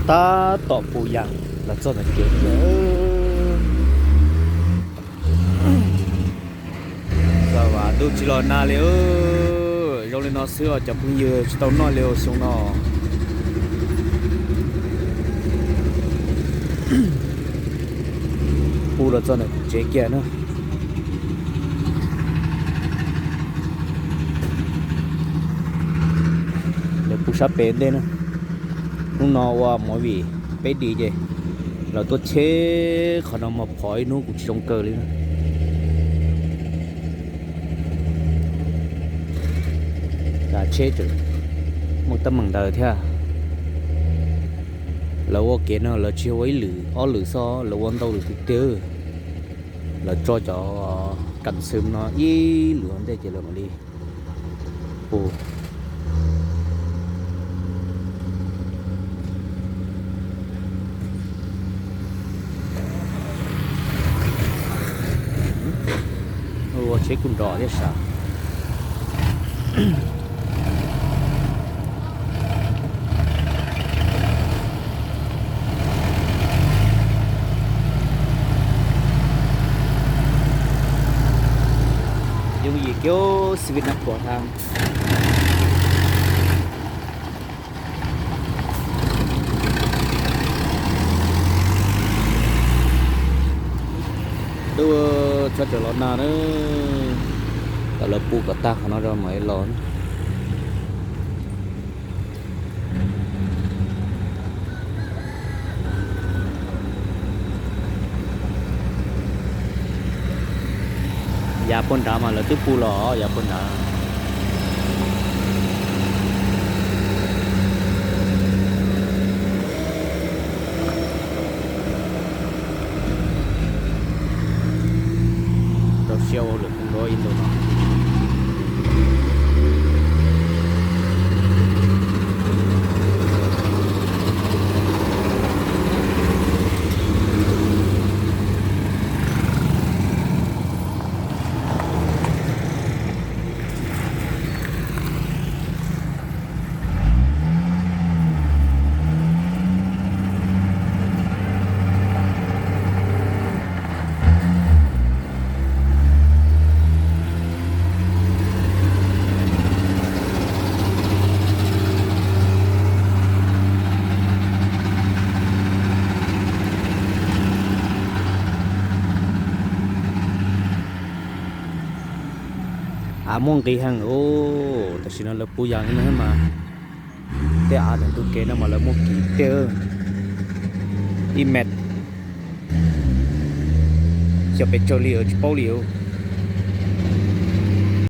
Tab tom puv yas los txog ntawm kev. Xav vas ntuj tsis los nag li. Zoo li no xwb os cov phooj ywg, tsis tau noj li xyoo no. Puv los txog ntawm kuv tsev kiag na. Lawv puv sab pem ntej na. Hnub no ua movie peb dim ces lawv tuaj cheb qhov no mas phov ib hnub kuv tsis zoo kaw li na. Cas tsheb tseem muaj teeb meem ntawd thiab. Lawv ua kev no lawv tsis ua ib lwm ob lwm xwb, lawv ua ntau lwm tiag tiag. Lawv tso cov kas xwm no ib lwm ua ntej ces lawv mam li puv. Ua tsheb kuj nrov thiab sav. Yooj yim kiag xwb Việt Nam của hàng. Ntuj, txhob txawm los nag na. Kom lawv puv kom tag qhov no rau mam li los. Yav puag nrad mas lawv twb puv los yav puag nrad. Rau siab ua lwm kub nrov ib ntus no. Av muaj nqis heev os, tam sim no lawv puv yas li no mas tej av ntawm ntug kev no mas lawv muaj kiv tiag. Ib mev xyov pes tsawg li tsis paub li.